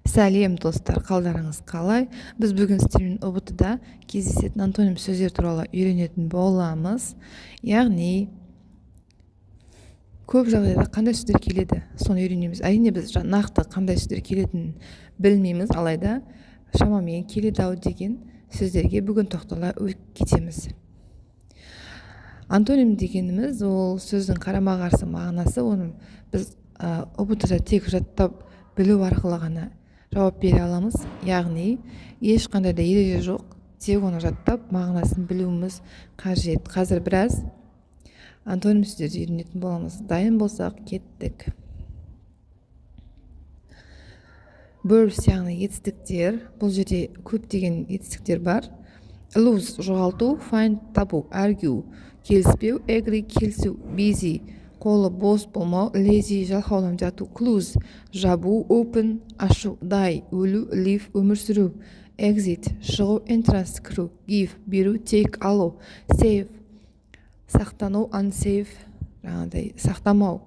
Сәлем, достар! Қалдарыңыз қалай? Біз бүгін сіздермен ҰБТ да кездесетін антоним сөздер туралы үйренетін боламыз. Яғни көп жағдайда қандай сөздер келеді, соны үйренеміз. Әрине, біз нақты қандай сөздер келетінін білмейміз, алайда шамамен келеді ау деген сөздерге бүгін тоқтала кетеміз. Антоним дегеніміз — ол сөздің қарама қарсы мағынасы. Оны біз ҰБТ да тек жаттап білу арқылы ғана жауап бере аламыз. Яғни ешқандай да ереже жоқ, тек оны жаттап, мағынасын білуіміз қажет. Қазір біраз антоним сөздерді үйренетін боламыз. Дайын болсақ, кеттік. Verbs, яғни етістіктер. Бұл жерде көптеген етістіктер бар. Lose — жоғалту, find — табу, argue — келіспеу, agree — келісу, busy — қолы бос болмау, lazy — жалқауланып жату, close — жабу, open — ашу, die — өлу, live — өмір сүру, exit — шығу, entrance — кіру, give — беру, take — алу, save — сақтану, unsafe — жаңағыдай сақтамау,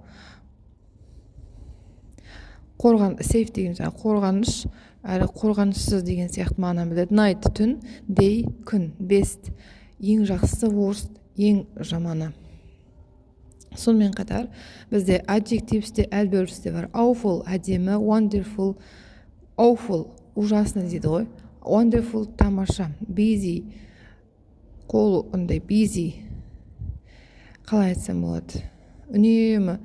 қорған. Safe деген жаңағы қорғаныш әрі қорғанышсыз деген сияқты мағынаны білдіреді. Night — түн, day — күн, best — ең жақсысы, worst — ең жаманы. Сонымен қатар бізде adjectives те, adverbs те бар. Awful — әдемі, wonderful. Awful — ужасно дейді ғой, wonderful — тамаша. Busy — қол андай, busy қалай айтсам болады, үнемі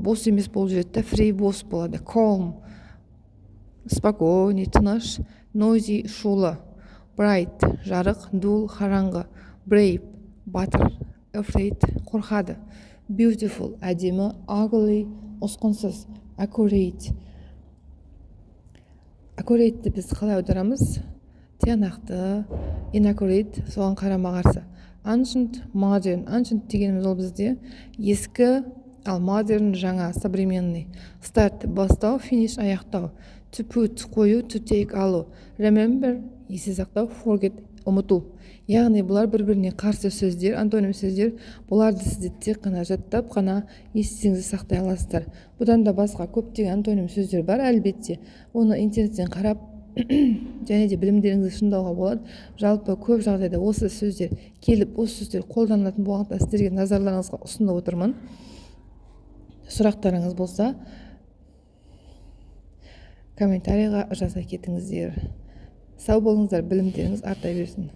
бос емес болып жүреді да, free — бос болады, calm — спокойный, тыныш, noisy — шулы, bright — жарық, dull — қараңғы, brave — батыр, afraid — қорқады, beautiful — әдемі, ugly — ұсқынсыз, accurate. Accurate ті біз қалай аударамыз? Тиянақты. Inaccurate — соған қарама қарсы. Ancient, modern. Ancient дегеніміз ол бізде ескі, ал modern — жаңа, современный. Start — бастау, finish — аяқтау, to put — қою, to take — алу, remember — есте сақтау, forget — ұмыту. Яғни бұлар бір біріне қарсы сөздер, антоним сөздер. Бұларды сіздер тек қана жаттап қана естеріңізде сақтай аласыздар. Бұдан да басқа көптеген антоним сөздер бар. Әлбетте, оны интернеттен қарап және де білімдеріңізді шыңдауға болады. Жалпы, көп жағдайда осы сөздер келіп, осы сөздер қолданылатын болғандықтан, сіздерге назарларыңызға ұсынып отырмын. Сұрақтарыңыз болса, комментарийға жаза кетіңіздер. Сау болыңыздар, білімдеріңіз арта берсін.